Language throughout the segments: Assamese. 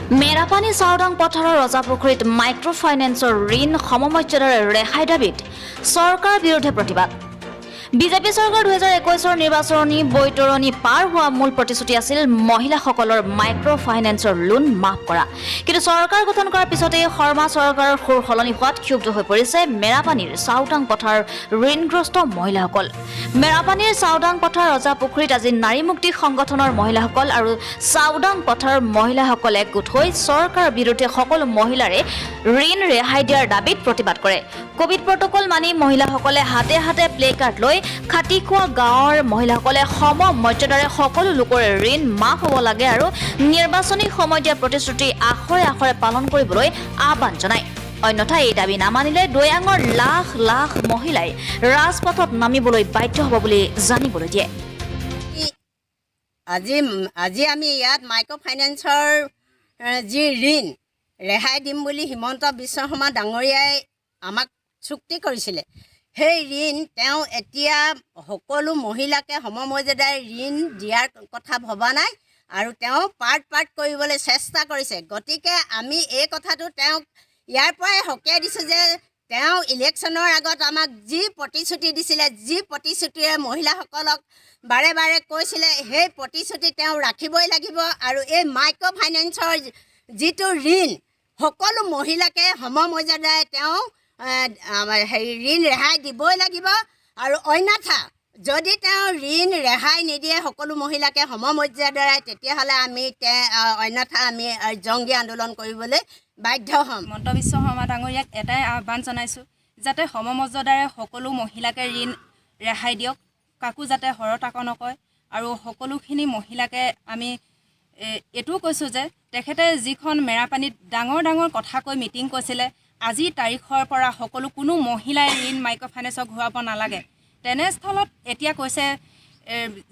মেৰাপানী চাওদাং পথাৰৰ ৰজাপুখুৰীত মাইক্ৰ' ফাইনেন্সৰ ঋণ সমমৰ্যাদাৰে ৰেহাই দাবীত চৰকাৰৰ বিৰুদ্ধে প্ৰতিবাদ। বিজেপি চৰকাৰ 2021ৰ নিৰ্বাচনী বৈতৰণী পাৰ হোৱা মূল প্ৰতিশ্ৰুতি আছিল মহিলাসকলৰ মাইক্ৰ' ফাইনেন্সৰ লোন মাফ কৰা। কিন্তু চৰকাৰ গঠন কৰাৰ পিছতেই শৰ্মা চৰকাৰৰ সুৰ সলনি হোৱাত ক্ষুব্ধ হৈ পৰিছে মেৰাপানীৰ চাওদাং পথাৰ ঋণগ্ৰস্ত মহিলাসকল। মেৰাপানীৰ চাওদাং পথাৰ ৰজাপুখুৰীত আজি নাৰী মুক্তি সংগঠনৰ মহিলাসকল আৰু চাওদাং পথাৰৰ মহিলাসকল একগোট হৈ চৰকাৰৰ বিৰুদ্ধে সকলো মহিলাৰে ঋণ ৰেহাই দিয়াৰ দাবীত প্ৰতিবাদ কৰে। কোভিড প্ৰট'কল মানি মহিলাসকলে হাতে হাতে প্লে কাৰ্ড লৈ খাটিখোৱা গাঁৱৰ মহিলাসকলে সম মৰ্যাদাৰে সকলো লোকৰে ঋণ মাফ হ'ব লাগে আৰু নিৰ্বাচনী সময়ত দিয়া প্ৰতিশ্ৰুতি আখৰে আখৰে পালন কৰিবলৈ আহ্বান জনায়। অন্যথা এই দাবী নামানিলে দৈয়াঙৰ লাখ লাখ মহিলাই ৰাজপথত নামিবলৈ বাধ্য হ'ব বুলি জানিবলৈ দিয়ে। আজি আমি ইয়াত মাইক্ৰ' ফাইনেন্সৰ যি ঋণ ৰেহাই দিম বুলি হিমন্ত বিশ্ব শৰ্মা ডাঙৰীয়াই আমাক চুক্তি কৰিছিলে, সেই ঋণ তেওঁ এতিয়া সকলো মহিলাকে সমমৰ্যাদাৰে ঋণ দিয়াৰ কথা ভবা নাই আৰু তেওঁ পাৰ্ট পাৰ্ট কৰিবলৈ চেষ্টা কৰিছে। গতিকে আমি এই কথাটো তেওঁক ইয়াৰ পৰাই সকীয়াই দিছোঁ যে তেওঁ ইলেকশ্যনৰ আগত আমাক যি প্ৰতিশ্ৰুতি দিছিলে, যি প্ৰতিশ্ৰুতিৰে মহিলাসকলক বাৰে বাৰে কৈছিলে, সেই প্ৰতিশ্ৰুতি তেওঁ ৰাখিবই লাগিব আৰু এই মাইক্ৰ' ফাইনেন্সৰ যিটো ঋণ সকলো মহিলাকে সমমৰ্যাদাৰে তেওঁ আমাৰ হেৰি ঋণ ৰেহাই দিবই লাগিব আৰু অন্যথা যদি তেওঁ ঋণ ৰেহাই নিদিয়ে সকলো মহিলাকে সমমৰ্যাদাৰে, তেতিয়াহ'লে আমি অন্যথা আমি জংগী আন্দোলন কৰিবলৈ বাধ্য হ'ম। হিমন্ত বিশ্ব শৰ্মা ডাঙৰীয়াক এটাই আহ্বান জনাইছোঁ যাতে সমমৰ্যাদাৰে সকলো মহিলাকে ঋণ ৰেহাই দিয়ক, কাকো যাতে সৰহ নকয়। আৰু সকলোখিনি মহিলাকে আমি এইটোও কৈছোঁ যে তেখেতে যিখন মেৰাপানীত ডাঙৰ ডাঙৰ কথা কৈ মিটিং কৈছিলে, আজিৰ তাৰিখৰ পৰা সকলো কোনো মহিলাই ঋণ মাইক্ৰ' ফাইনেন্সক ঘূৰাব নালাগে, তেনেস্থলত এতিয়া কৈছে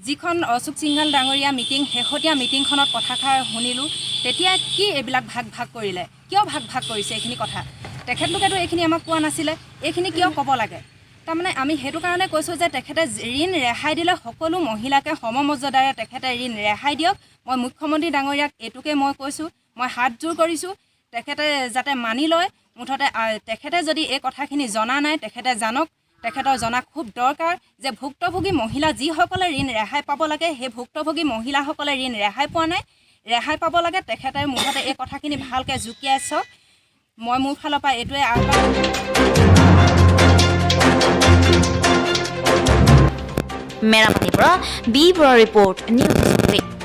যিখন অশোক সিংঘাল ডাঙৰীয়া মিটিং, শেহতীয়া মিটিংখনত কথাষাৰ শুনিলোঁ, তেতিয়া কি এইবিলাক ভাগ ভাগ কৰিলে? কিয় ভাগ ভাগ কৰিছে এইখিনি কথা? তেখেতলোকেতো এইখিনি আমাক কোৱা নাছিলে, এইখিনি কিয় ক'ব লাগে? তাৰমানে আমি সেইটো কাৰণে কৈছোঁ যে তেখেতে ঋণ ৰেহাই দিলে সকলো মহিলাকে সমমৰ্যাদাৰে তেখেতে ঋণ ৰেহাই দিয়ক। মই মুখ্যমন্ত্ৰী ডাঙৰীয়াক এইটোকে মই কৈছোঁ, মই হাতযোৰ কৰিছোঁ, তেখেতে যাতে মানি লয়। মুঠতে তেখেতে যদি এই কথাখিনি জনা নাই, তেখেতে জানক। তেখেতৰ জনা খুব দৰকাৰ যে ভুক্তভোগী মহিলা যিসকলে ঋণ ৰেহাই পাব লাগে, সেই ভুক্তভোগী মহিলাসকলে ঋণ ৰেহাই পোৱা নাই, ৰেহাই পাব লাগে। তেখেতে মুঠতে এই কথাখিনি ভালকৈ জুকিয়াই চাওক। মই মোৰ ফালৰ পৰা এইটোৱে আহ্বান। মেৰাপানীৰ পৰা বি বৰা ৰিপৰ্ট, নিউজ।